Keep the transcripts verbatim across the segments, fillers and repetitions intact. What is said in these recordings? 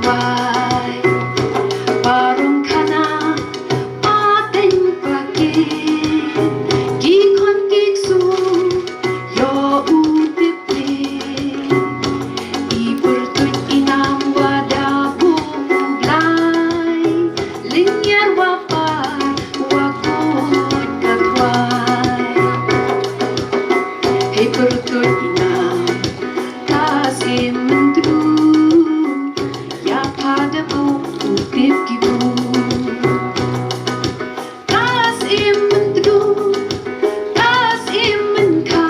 Wai, parong khana, pateng pakin, ki khon ki ksu, yoh u tip ni. I pyrtuit i nam wa da buh u Blai, lyngiar wa par, wa kut ka thwai. Hei pyrtuit i nam, ka Syiem Myntdu, ya pha da buh u tip ki bru. Ka Syiem Myntdu, ka Syiem Mynkha,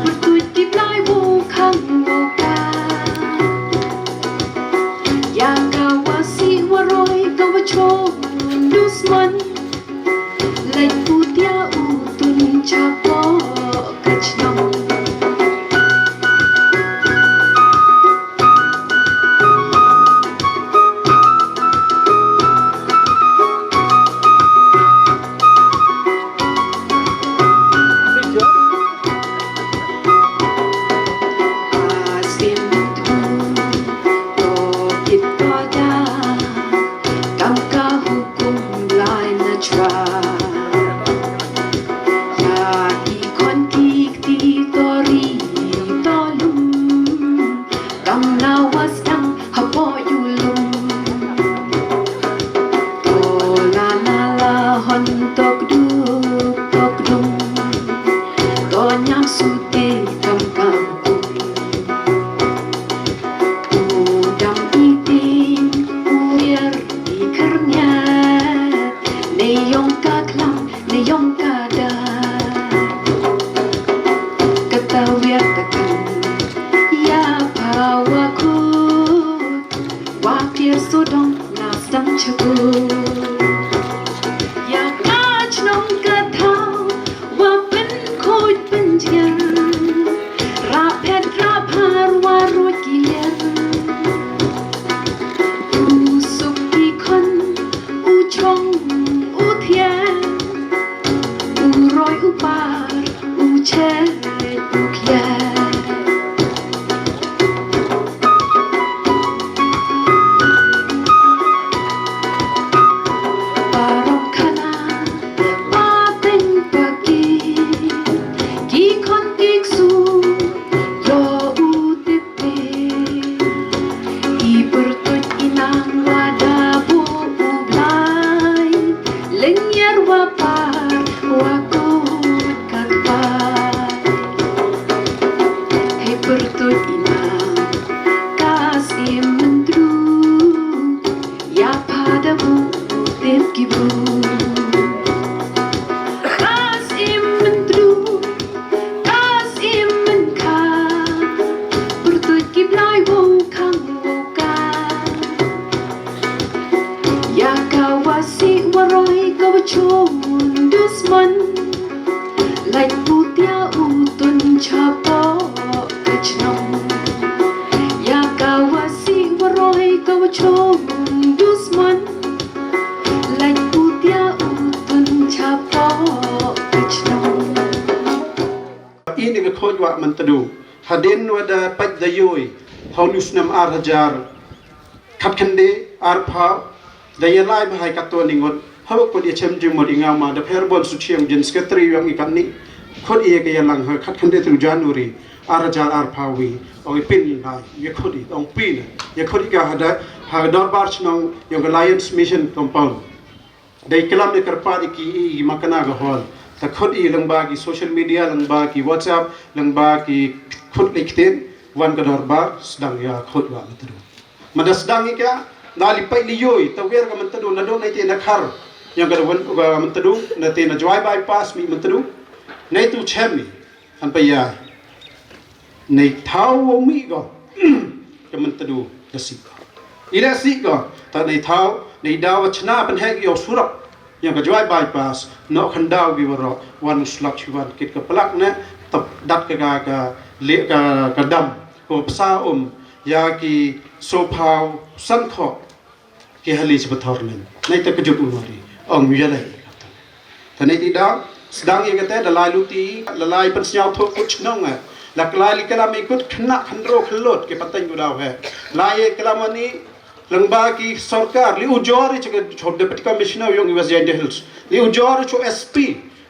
pyrtuit ki Blai wow khang wow ka. Ya ka wa sih wa roi ka wa chong dusman, lait putia u tun chapoh ka chnong. Asim tu, to kit to da, kam ka hukum Blai na chwa. Ya ki khon ki kti to ri to lum, kam na wa sdang hapoh yu lum. To la na la hon to kduk to kdung, to ñiam sute kam ka hukum. U dam i ting, u wiar i khyrngiat, ne yong ka khlam, ne yong ka da. Kata wiar ta kan, ya pha wa khut, wa kiar sodong na sdang chabu. Ya ka chnong ka thaw, wa pynkhuid pynjiar, rap het rap har wa ruid ki liar. U suk ki khon, u chong u thiang, u roi u par, u chet u khiar. Parong khana, pateng paki, ki khon ki ksu, yoh u tip ni. I pyrtuit i nam wa da buh u Blai, lyngiar wa par, wa kut ka thwai. Hei pyrtuit i nam, ka Syiem Myntdu, ya pha da buh u tip ki bru. Ka Syiem Myntdu, ka Syiem Mynkha, pyrtuit ki Blai wow khang wow ka. Ya ka wa sih wa roi ka wa chong dusman, lait putia u tun chapoh ka chnong. Ya ka wa sih wa roi ka wa chong dusman, lait putia u tun chapoh ka chnong. I ni ka khot wa Myntdu. Hadien wa da pait da yoi, ha u snem ar hajar khatkhynde arphaw, da yalai bha i kato ni ngut, hawa khot ya chem jingmut i nga ma da pher bon su chiang jin secretary yong i katni. Khot i ya ka yalang ha khatkhynde tu January ar hajar arphaw wi. Ong i pyn i lai, ya khot i, ong pyn, ya khot i ka ha da, ha ka dorbar chnong yong ka Lions Mission Compound. Dei klam i kyrpad i ki i, i makna ka hall. Ta khot i lyngba ki social media, lyngba ki WhatsApp, lyngba ki khot lei ktien, wan ka dorbar, sdang ya khot wa Myntdu. Mada sdang i ka, da li pait li yoi, ta wer ka Myntdu, na do na te na khar. Yong ka da wan ka Myntdu, na te na Jowai bypass mi Myntdu. Na tu chem i. Hanpa ya. Nei thaw wow mih ko. Ka Myntdu da sih ko. I da sih ko. Ta nei thaw, nei daw wa chna pynhek yow surok. Yong ka Jowai bypass. Noh khyndaw ki waroh. Wan slak chi wan kit ka plak ne. Tap dat ka ka, ka, le ka, ka dam. Ko psa um. Ya ki sophaw san kho. Ki hali chi pathor nen. Nei ta kjut u nori. Ong ya lei. Ta nei ti da, sdang i kate, da lai luti, da lai pynsñiaw thok kut chnong eh. La kylai li klam i kut khynnah khynroo khyllood ki pateng u daw he. La ye klam ani, lyngba ki sorkar, li ujor i cha ka, cha u Deputy Commissioner yong i West Jaintia Hills. Li ujor i cha u S P,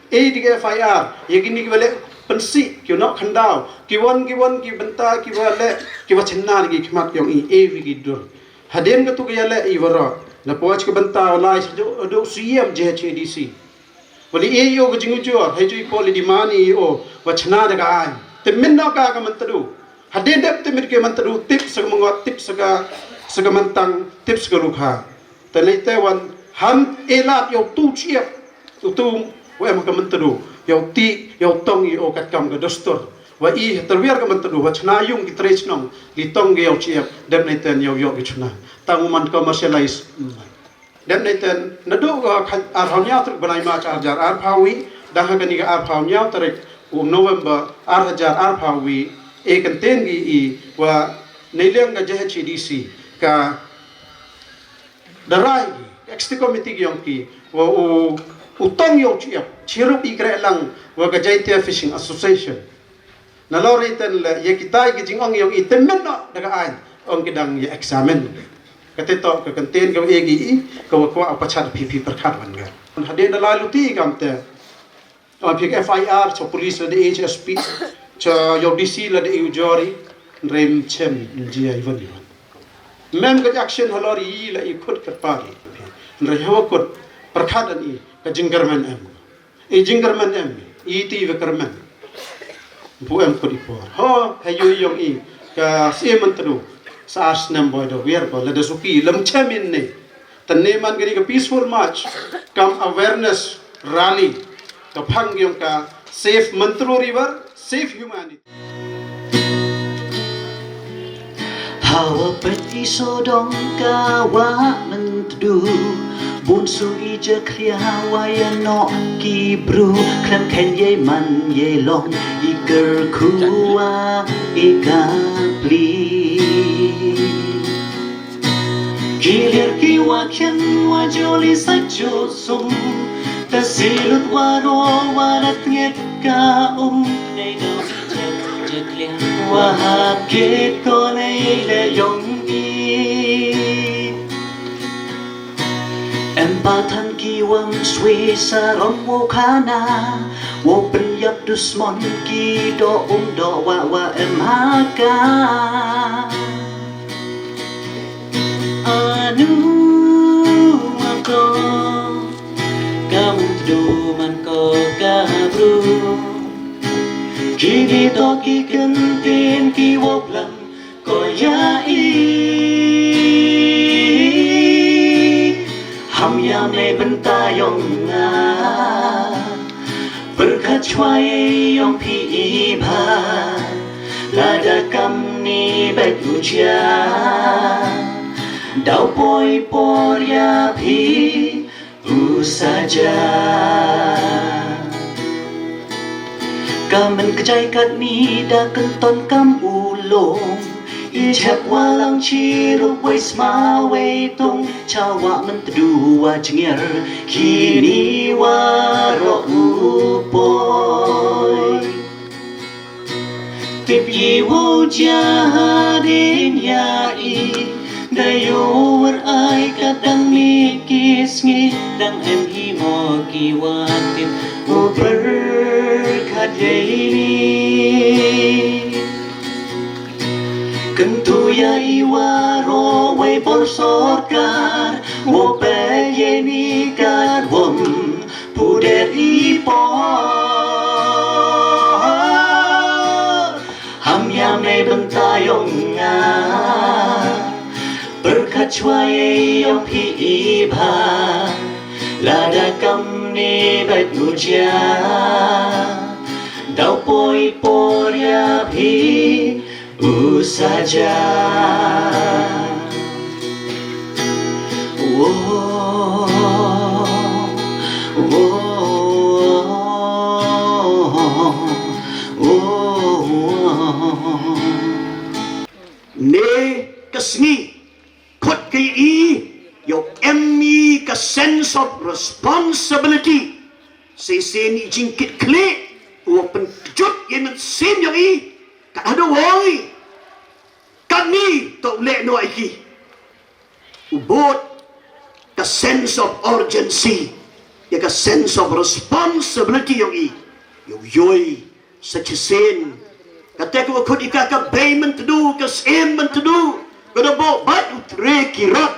e da ki F I R, ya kini ki wa leh pynsih, ki wa noh khyndaw, ki wan, ki wan, ki bynta, ki wa leh, ki wa chynna da ki khmat yong i, e wi ki dur. Hadien katu ka ya leh i waroh. Na poi cha ka bynta wa lai sa ju, du C M J H A D C. Wa li e o ka jingujor, hei ju i poi li di mani o, wa chna da ka ai. Te min no ka ka Myntdu. Hadien dep te mit ka Myntdu, tip sa ka Myngot, tip sa ka, sa ka Myntang, tip sa ka Lukha. Te lei te wan, ham e lad yow tu chiap, u tu, wa em ka Myntdu, yow ti, yow tong i o katkam ka dustur. Wa i, terwiar ka Myntdu, wa chna yung ki tre chnong, li tong ki yow chiap, dep nei ten yow yoh ki chna. Tang u man commercialize. Dep nei ten, nadooh ka kha-, arphaw ynñiaw tarik bnai March arhajar arphaw wi, dang ha kani ka arphaw ynñiaw tarik u November arhajar arphaw wi, e kyntien ki i wa neiliang ka J H A D C, ka darai ki, executive committee ki yong ki, wa u, u tong yow chiap, chirup i kreh lang, wa ka Jaintia Fishing Association. Nalor i ten le, ya kitai ki jingong yong i te min no da ka aiñ, ong ki dang ya examine. Ka te toh ka kyntien ka wa e ki i, ka wa kwah u pachat phi phi pyrkhat wan ka. Hadien da lai luti kam te. Ong phi ka F I R, cha police la da e, cha S P, cha yow D C la da e u jor i, nrem chem, njiai wan i wan. Mem ka action halor i la i khut kyrpad i. Nrem hawa khut, pyrkhat an i, ka jingkyrmen em. I jingkyrmen em, i ti wa kyrmen. Pu em khut i por. Ho, ha yu yong i, ka C M Myntdu, sa ar snem boi da wiar ko, la da suki, lam chem in ne. Tan ne man kani ka peaceful march, kam awareness rally, ka phang yong ka Save Myntdu River, Save Humanity. Hawa peit i sodong ka wah Myntdu, bun su i jakhlia wa ya noh ki bru, khlem khein yei man yei long, i kyrkhu wa i ka pli. Ki liar ki wa khian wa jooh li sa jooh sum, ta si lut waroh wa da tngit ka um. Nei dang jooh jooh kliang wa hap kit ko nei le yong i. Em pathan ki wam swi sa rom wow khana, wow pynyap dusmon ki doh um doh wah wa em ha ka. Anu man ko ka Myntdu, man ko ka bru. Kini toh ki kyntien ki wow klam ko ya i. Ham ya me bynta yong nga. Pyrkhat chwa yei yong phi i bha, lada kamni beit u jia. Daw poi por ya phi u sa ja. Ka man ka jai katni da kynton kam u long. I chep wa lang chirup wei sma wei tung, cha wah Myntdu wa jngiar, kini waroh u poi. Tip i wow jia hadien ya i, da yoh war ai kat dang mih ki sngi, dang em hi mo ki wa tip u pyrkhat yei ni. Kyntu ya i waroh wei bor sorkar, wow peit yei ni kat wom pudet i por. Ham ya me bynta yong nga. Pyrkhat chwa yei yong phi i bha. Lada kamni beit u jia. Daw poi por ya phi u sa ja. Wo, wo, wo. Ne ka sngi khot ka i, yow em i ka sense of responsibility. Shisien i jingkitkhlieh, wow pynkjut yei mynsiem yong i, Ka hadooh woi, kani toh u leh noh i ki. U bud ka sense of urgency, ya ka sense of responsibility yong i. Yow yoi sa chisien. Kate ko khut i ka ka bei man tdu, ka siem man tdu. Ka da bo bat u tre ki rot.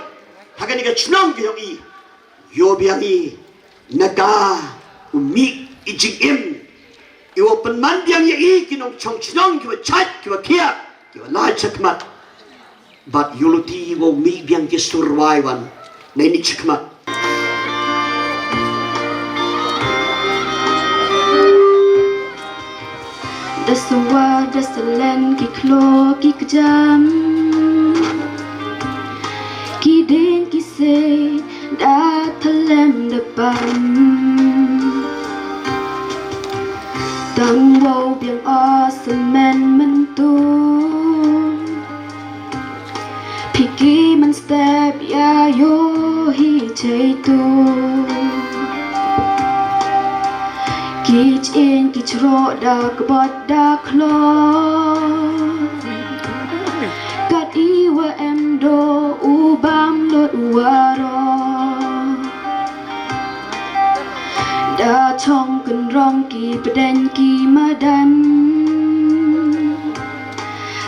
Ha kani ka chnong ki yong i. Yow biang i, na ka u mih i jingim. I wa pynman biang ya i ki nongchong chnong ki wa chait, ki wa khiah, ki wa lai chakhmat. Bat yow luti wow mih biang ki surwai wan. Nei ni chakhmat. Da suwa da selen ki khloo ki kjam, ki ding ki se da thlem da pam. Tang wow biang o semen myntu. Phi ki man step ya yow hi chei tu. Ki ching ki chroh da kbot da khloo. Kat i wa em do u bam lut waroh. Da chong kynrong ki pdeng ki madan.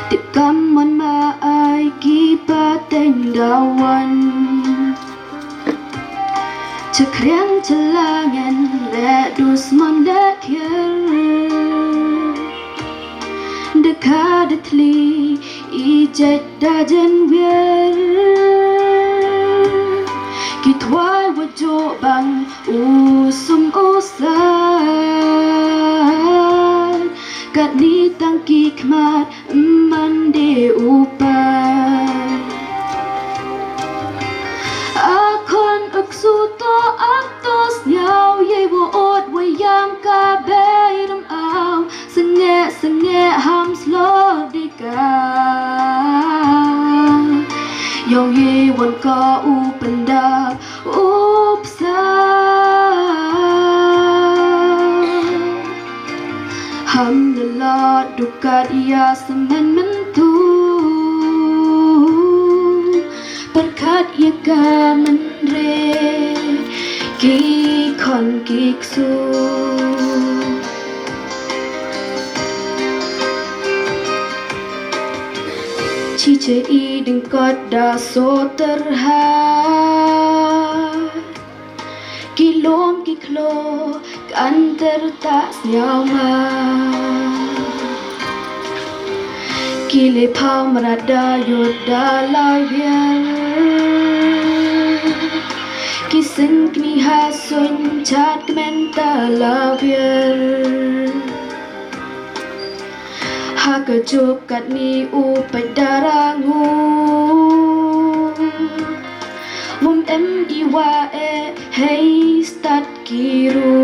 Tip kam mon ma ai ki pateng da wan. Chakriang chalangen le dus mon le khier. Da ka da thli i jait da jen wier. Ki thwai wa jooh bang u sum u sar. Katni tang ki khmat man de u par. A khon u ksu to ap to sniaw yei wa ot wa yam ka bei ram aw. Sngeh sngeh ham slor de ka. Yow yei wan ka u pyndap u psa. Ham da lad dukat ya semen myntu. Pyrkhat ya ka mynre ki khon ki ksu. Chi chei i ding kot da soter ha. Ki lum ki khloo kan ter ta sniaw ma. Ki le phaw mrad da yut da la wier. Ki seng kni ha suin chat kmen ta la wier. Ha ka juk katni u peit da rangu. Wym em i wa e hei stad ki ru.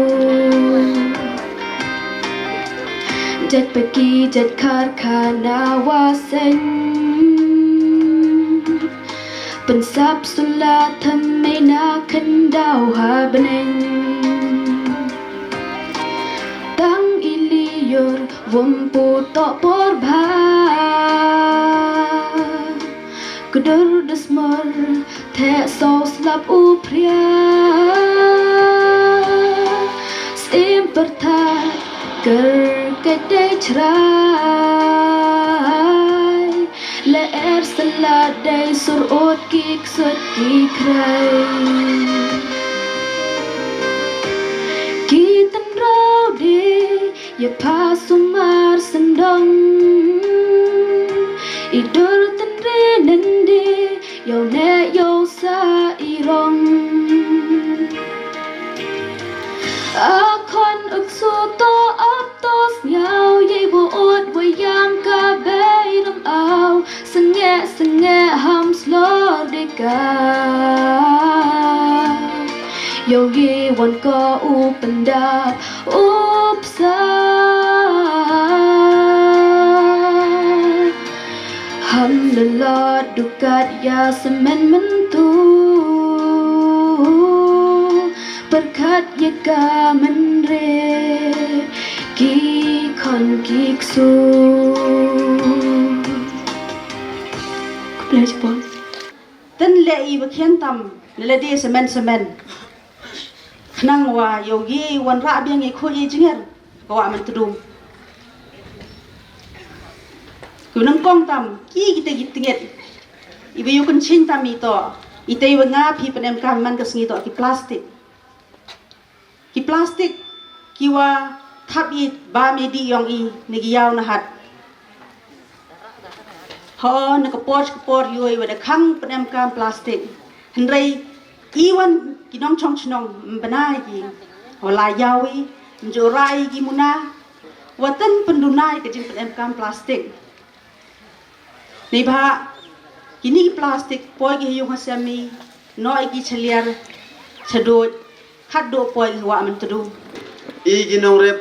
Jait peit ki jait khar khana wa seng. Pynsap sula thymmei na khyndaw ha bneng. Tang i liur wym pu toh por bha. Kdur da smor theh saw slap u phria. Sim pyrthat kyrkhet dei chrai. Le er sla dei sur ot ki ksut ki khrai. Ki tynraw de ya pha sumar syndong. I dur tynre nynde yow neh yow sa i rong. A khon u ksu to ap to sniaw yei wa ot wa yam ka bei ram aw. Sngeh sngeh ham slor de ka. Yow yei wan ka u pyndap u psa. Ham da lad dukat ya semen myntu. Pyrkhat ya ka mynre Ki khon ki ksu. Khublei chibun. Tang le i wa khian tam, ne le de semen semen. Khnang wa yow ye wanrah biang i khuid i jngar ka Wah Myntdu. Ki wa nyngkong tam, ki kite ki tngit. I wa yow kynchiñ tam i toh, ite i wa nga phi pynemkam man ka sngi toh ki plastik. Ki plastik, ki wa thap i bam i dih yong i, ne ki yaw na hat. Ho, na ka por ka por yow i wa da khang pynemkam plastik. Hynrei i wan ki nongchong chnong, ym bna i ki. Ho la yaw i, ym ju rah i ki muna. Wa tang pynduna i ka jingpynemkam plastik. Neibhah, kini ki plastik, poi ki ha yung ha sem i, noh i ki chaliar, chaduid, khatduh poi ki ha Wah Myntdu. I ki nongrep,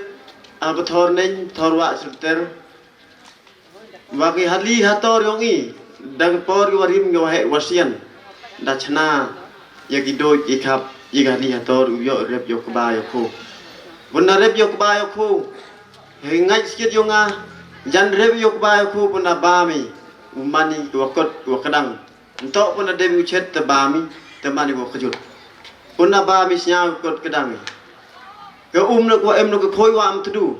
a pathor neng, pathor wah chilter. Wa ki hali hator yong i, da ka por ki wa rim ki wa heh wa sian. Da chna, ya ki doid ki khap, ya ki hali hator, u yoh rep yoh kba yoh khu. Bun da rep yoh kba yoh khu. Hei ngait skit yong nga, jan rep yoh kba yoh khu bun da bam i, u man i ki wa kot, ki wa kdang. Ntoh bun da dem u chet te bam i, te man i ki wa kjut. Bun da bam i sñiaw kot kdang i. Ka um na ki wa em na ka khoi Wah Myntdu.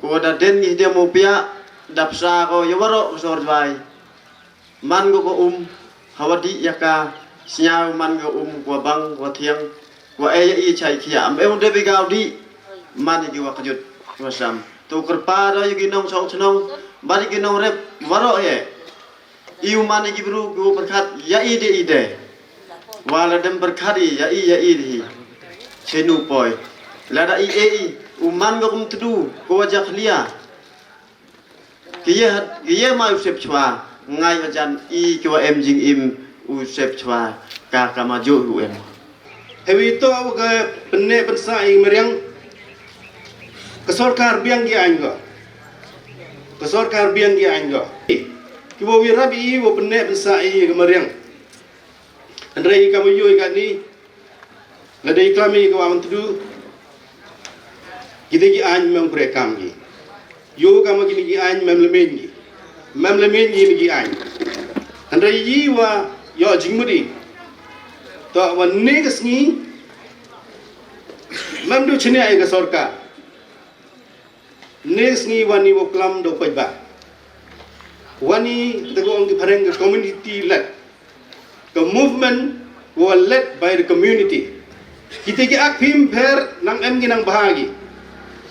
Ko da den ngi dem u pia, da psa ko ya waroh ka sor Jwai. Man ko ka um, ha wa dih ya ka, sñiaw man ko um, ko wa bang, ko wa thiang, ko wa e ya i chai khia. Am em de bi gaw dih, man ki wa kjut, wa sam. Tu kyrpad ya ki nongchong chnong, bad ki nongrep, waroh he. I u man i ki bru ki u pyrkhat ya i de i de. Wa la dem pyrkhat i ya i ya i de hi. Chenu poi. Lada i e i u man ko kum tdu ko wa jak lia. Ki ye hat, ki ye ma u sep chwa. Ngai wa jan i ki wa em jingim u sep chwa. Ka ka ma jo u em. Hewi to ka pynne pynsa i mariang. Ka sorkar biang ki aiñ ko. Ka sorkar biang ki aiñ ko. Ki wa wi rap i wa pynne pynsa i ka mariang. Hynrei ka ma yoi ka ni. Lada i klam i ka Wah Myntdu. Ki de ki aiñ mem kre kam ki. Yow ka ma kini ki aiñ mem lemen ki. Mem lemen ki ni ki aiñ. Hynrei i wa yoh jingmut i. To wa ne ka sngi. Mem du chini ai ka sorkar. Ne ka sngi wa ni wa klam do paj ba. Wa ni te ko ong ki phareng ka community led. Ka movement wa led by the community. Kita ki ak phim pher nang em ki nang bha ki.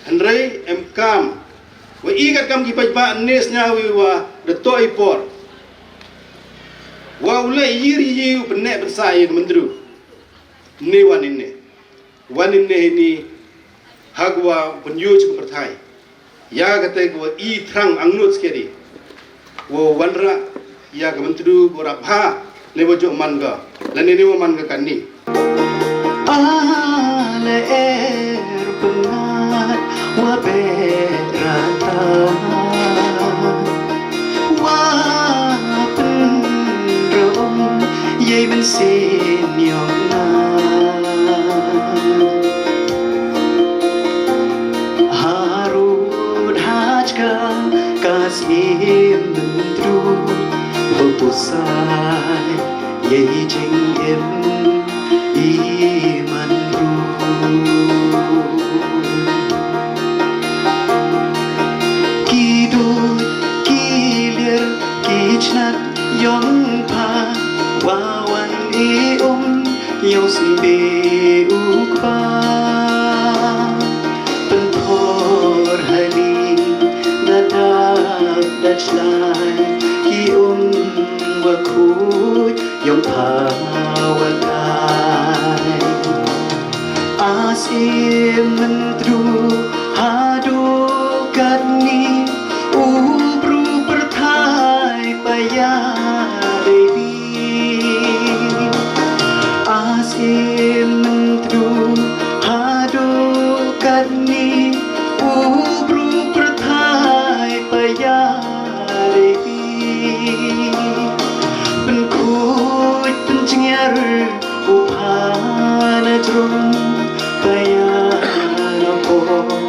Hynrei em kam. Wa i kat kam ki paj ba ne sñiaw i wa da to i por. Wa u le yir yi u pynne pynsa i ka Myntdu. Ne wa ni ne. Wa ni ne ni. Hagwa pynyoh chi ka pyrthai. Ya kate ko i thrang ang nut skedi. Wo wanrah ya ka Myntdu ko rap bha ne wa jok man ka. Lane ne wa man ka kani. Ale er pynat wa berata. Wa pynrong yei mynsiem yong nga. Harud hajka ka siem Myntdu bepusai yei jingim i man ru. Ki dud, ki lir, ki chnat yong pha, wa wan i um, yow sngewbha u kpa. Pynthor hali, da dap da chlai, ki um wa khuid, yong pha wa kai. A siem Myntdu haduh katni u bru pyrthai pa ya dei bi. A siem Myntdu haduh katni u bru pyrthai pa ya dei bi. Pynkhuid pynjngiar u pha na jrong pa ya na por.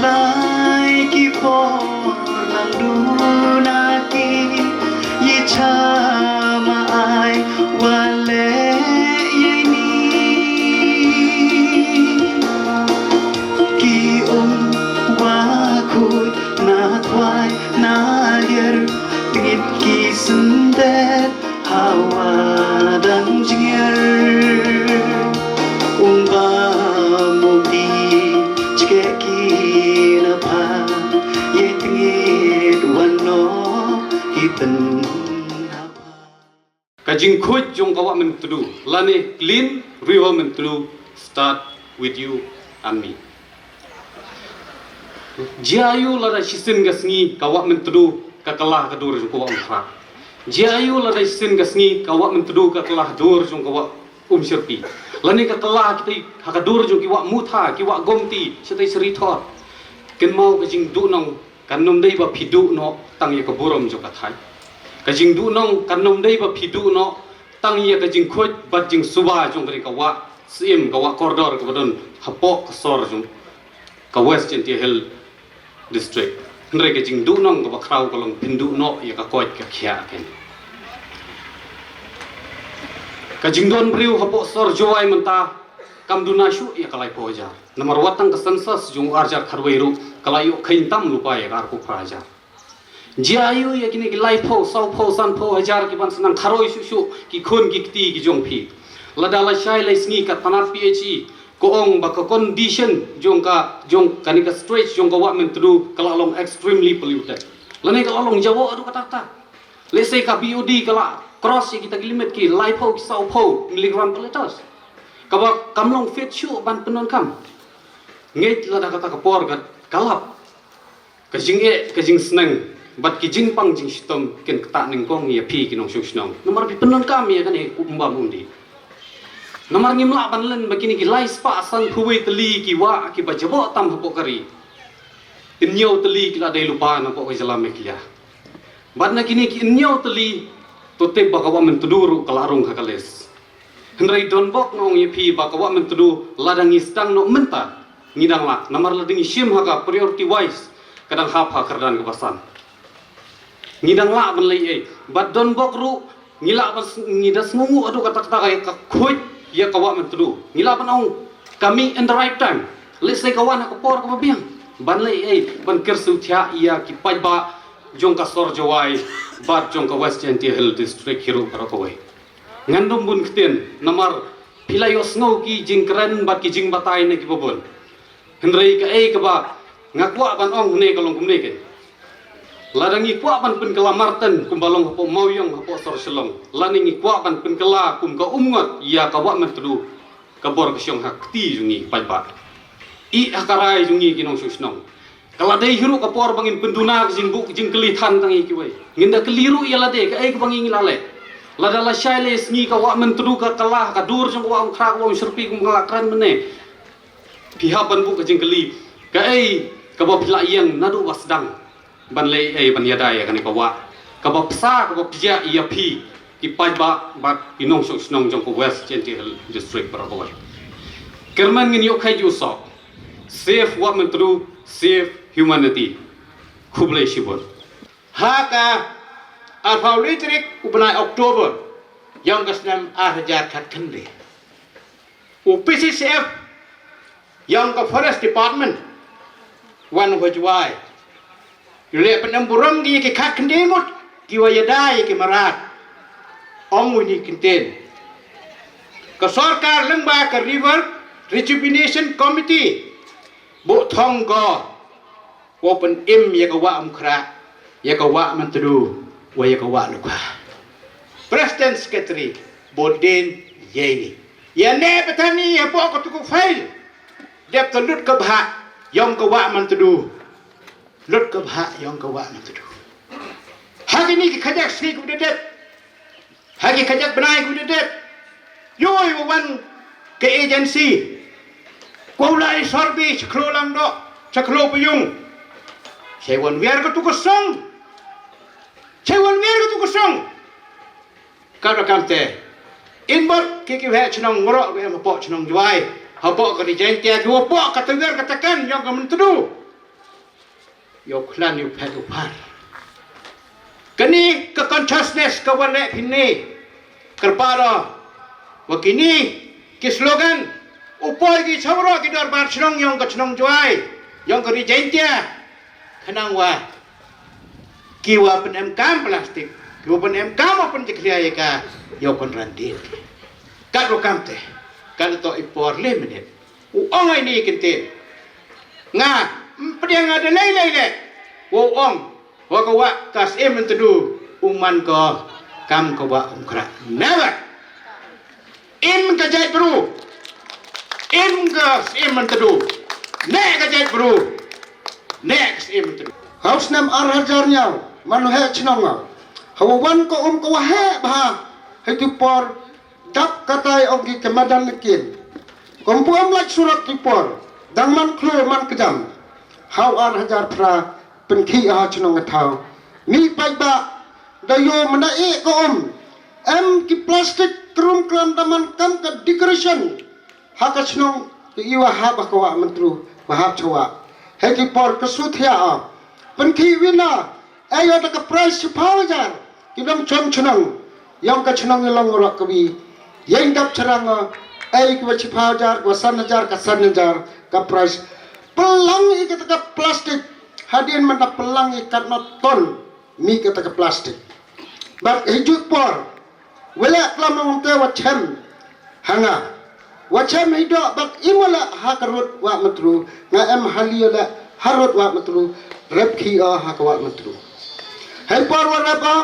Lai ki por lang du na ki, ye cha ma ai wa le ye ni. Ki um wa khut na khwai na yer, ngit ki syndet hawa dang jngier. Um ba mu ki chke ki na pha, ye tngit wan no ki tyn ha pha. Ka jingkhuid jong ka Wah Myntdu, lane Clean River Myntdu, start with you and me. Jia yu lada chisien ka sngi ka Wah Myntdu ka kylla ha ka dur jong ka Wah Umkhrah. Jia yu lada chisien ka sngi ka Wah Myntdu ka kylla ha dur jong ka Wah Umsyrpi. Lane ka kylla ha kiti, ha ka dur jong ki Wah Mutha, ki Wah Gomti, chatei Sri Thor. Kynmaw, ka jingduhnong kan ym dei ba phi duh noh tang ya ka burom jong ka thaiñ. Ka jingduhnong kan ym dei ba phi duh noh tang ya ka jingkhuid bad jingsuba jong kani ka wah Syiem, ka wah kordor kaba don hapoh ka sor jong ka West Jaintia Hills District. Hynrei ka jingduhnong kaba khraw ka long phin duh noh ya ka koit ka khiah. Ka jingdon briew hapoh sor Jowai mynta kam duna shuh ya ka laiphew hajar. Namar wat tang ka census jong u ar hajar khatwei ruh ka la yoh kheiñ tam lypa ya ka arphew phra hajar. Jia yu ya kini ki laiphew, sawphew, sanphew hajar ki ban sdang kharoi shuh shuh ki khun ki kti ki jong phi. Lada lashai lai sngi ka tnat P H E ka ong ba ka condition jong ka, jong kani ka stretch jong ka Wah Myntdu ka la long extremely polluted. Lane ka la long jawoh haduh katta katta. Let's say ka B O D ka la cross ya kita ki limit ki laiphew ki sawphew milligram per litres. Kaba kam long fit shuh ban pyndonkam. Ngeit lada kata ka por ka, ka lap. Ka jingeh, ka jingsneng, bad ki jingpang jingshitom kin ktah nyngkong ya phi ki nongshong shnong. Namar phi pyndonkam ya kani u umbam undi. Namar ngim lah ban len ba kini ki lai spah sanphew wei tylli ki wah kiba jaboh tam hapoh ka ri, ynñiaw tylli ki la dei lypa na hapoh ka jylla Meghalaya. Bad na kini ki ynñiaw tylli, to tip ba ka Wah Myntdu ruh ka la rung ha ka list. Hynrei donbok nga ong ya phi ba ka Wah Myntdu lada ngi sdang noh mynta, ngi dang lah. Namar lada ngi shim ha ka priority wise, ka dang hap ha kyrdan kaba san. Ngi dang lah ban leh ei. Bad donbok ruh ngi lah ban s-, ngi da sngewnguh haduh katta katta ka khuid ya ka Wah Myntdu. Ngi lah ban ong ka mih in the right time. Let's say ka wan ha ka por kaba biang ban leh ei, ban kyrsiew thiah ya ki paidbah jong ka sor Jowai bad jong ka West Jaintia Hills District hi ruh baroh kawei. Ngan dum bun ktien, namar phi la yoh sngew ki jingkren bad ki jingbatai na kiba bun. Hynrei kaei kaba nga kwah ban ong hynne ka long kumne kein. Lada ngi kwah ban pynkylla marten kumba long hapoh Mawiong, hapoh sor Shillong, lane ngi kwah ban pynkylla kum ka umngot ya ka Wah Myntdu, ka bor ka shong ha kti jong ngi paidbah. I ha ka rai jong ngi ki nongshong shnong. Ka la dei hi ruh ka por ba ngin pynduna ka jingbuh ka jingkylli than tang ya kiwei. Ngin da kylli ruh ya lade kaei kaba ngi ngi la leh. Lada lashai lai sngi ka Wah Myntdu ka kylla ha ka dur jong ka Wah Umkhrah, ka Wah Umsyrpi, kum ka la kren mynne. Phi hap ban buh ka jingkylli kaei kaba phi la ïeng naduh ba sdang ban leh ei, ban ïada ya kani ka wah kaba psa, kaba pjah ya phi ki paidbah bad ki nongshong shnong jong ka West Jaintia Hills District baroh kawei. Kyrmen ngin ïoh khait ïoh soh. Save Wah Myntdu, save humanity. Khublei shibun. Ha ka arphaw le tarik u bnai October yong ka snem ar hajar khatkhyndai, u P C C F yong ka Forest Department wan ha Jowai. U leh pynemburom ki ya ki khatkhyndai ngut kiwa ïada ya ki mrad. Ong u ini i kyntien: Ka sorkar lyngba ka River Rejuvenation Committee buh thong ko wow pynim ya ka Wah Umkhrah, ya ka Wah Myntdu, wa ya ka Wah Lukha. President Secretary, bood dien yeini. Yane btani hapoh katu ka file, dep ta lut ka bhah yong ka Wah Myntdu. Lut ka bhah yong ka Wah Myntdu. Ha kini ki khajiak sngi kiwa dadep, ha ki khajiak bnai kiwa dadep, yow yow wan ka agency wow lai survey cha Khloo Langdoh, cha Khloo Pyung. Chei wan wiar katu ka song. Chei wan wiar katu ka song. Ka da kamte, inbor ki ki waheh chnong waroh wa em hapoh chnong Jowai, hapoh ka Ri Jaiñtia, kiwa pok kata wiar kata kan yong ka Myntdu. Yow khlan yow phet yow phar. Kani ka consciousness ka wa leh phi ne. Kyrpad o wa kini ki slogan u poi ki cha waroh ki dorbar chnong yong ka chnong Jwai, yong ka ri Jaintia, khnang wa ki wa pynemkam plastik, ki wa pynemkam wa pynjakhlia ya ka, yow pynrandit. Kat wa kam te, kat toh i por le minit. U ong ai ni kyntin. Nga, ym pdiang nga da lei lei le. Wow ong, wa ka wah ka Syiem Myntdu, u man ko kam ka wah Umkhrah. Never. Im ka jaitbru. Im ka Syiem Myntdu. Ne ka jaitbru. Ne ka Syiem Myntdu. Ha u snem ar hajar ynñiaw, man u heh chnong nga. Ha wa wan ka um ka wa heh bha. Hei tu por, dap katai ong ki ka madan na kin. Kum pu em lait surok tu por. Dang man khloo man kjam. Ha u ar hajar phra pynkhih ha chnong ka thaw. Mih paidbah da yoh mynda e ka um. Em ki plastik krum kram da man kam ka decoration. Ha ka chnong ka i wa hap ha ka wah Myntdu, wa hap cha wah. Hei ki por ka su thiah o. Pynkhih wina, e yoh da ka prize chiphaw hajar. Ki nongchong chnong yong ka chnong i long waroh kawi. Yeng dap charang o, e ki wa chiphaw hajar, wa san hajar, ka san hajar, ka prize. Pynlang i kata ka plastik, hadien man da pynlang i katno ton. Mih kata ka plastik. Bad hei ju por, wa leh klam ong te wa chem ha nga. Wa chem hei doh bad im wa leh ha ka rud wah Myntdu, nga em hali wa leh ha rud wah Myntdu, rep khih o ha ka wah Myntdu. Hei por wa rep o,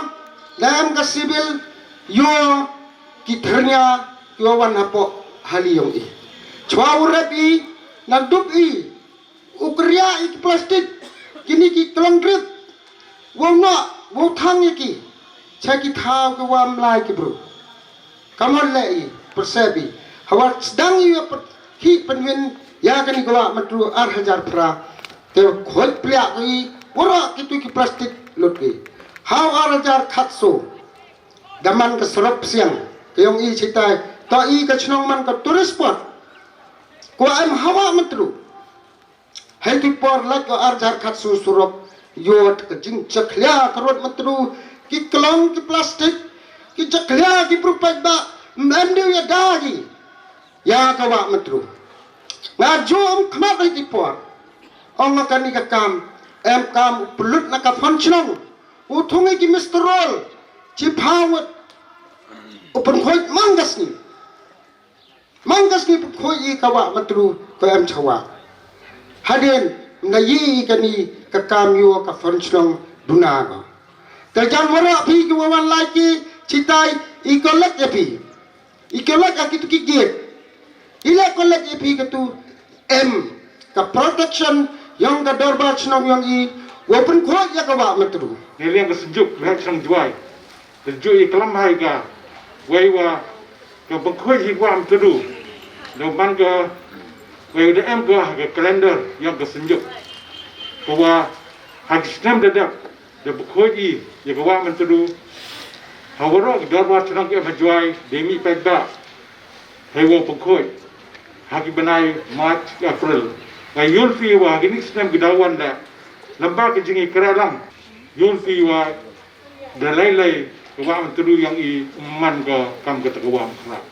da em ka civil, yoh ki thyrnia, ki wa wan hapoh hali yong i. Chwa u rep i, na dup i, u kria i ki plastik, kini ki klong drip, wow noh, wow thang ya ki, cha ki thaw ki wa mlai ki bru. Kamon le i, persep i, ha wa sdang i wa pynkhih pynwin ya kani ka wah Myntdu ar hajar phra, te khoi pliak i, waroh ki tu ki plastik lut ki. Ha u ar hajar khatso, da man ka surok Psiang, ka yong i chitai, toh i ka chnong man ka tourist spot, ka wa em ha wah Myntdu. Hei tu por lait ko ar hajar khatso surok, yoh ka jingjakhlia ka rud Myntdu, ki klong ki plastik, ki jakhlia ki bru paidbah, em diu ya da ki, ya ka wah Myntdu. Nga ju um khmat hei tu por, ong nga kani ka kam, em kam u pynlut na ka fund chnong, u thung i ki muster roll, chiphaw ngut, u pynkhoi man ka sngi. Man ka sngi pynkhoi i ka wah Myntdu ka em cha wah. Hadien, na i kani ka kam yoh ka fund chnong duna ko. Te jan waroh phi ki wa wan lai ki chitai i collect ya phi. I collect ya ki tu ki gate. I leh collect ya phi ka tu em ka protection yong ka dorbar chnong yong i wa pynkhoi ya ka wah Myntdu. Ni liang ka synjuk, liang chnong Jwai. Te ju i klam hai ka, wei wa ka pynkhoi hi wah Myntdu. Da man ka, wei da em ka ha ka calendar yong ka synjuk. Ka wa ha ki snem da dep, da pynkhoi i ya ka wah Myntdu. Ha waroh ki dorbar chnong ki em ha Jwai, da mih paidbah. Hei wow pynkhoi ha ki bnai March, April. Nga yoh phi wa ha kini ki snem ki da wan da lamba ki jingkyrpad lang. Yoh phi wa da lei lei ka wah Myntdu yong i, man ka kam kata ka wah Umkhrah.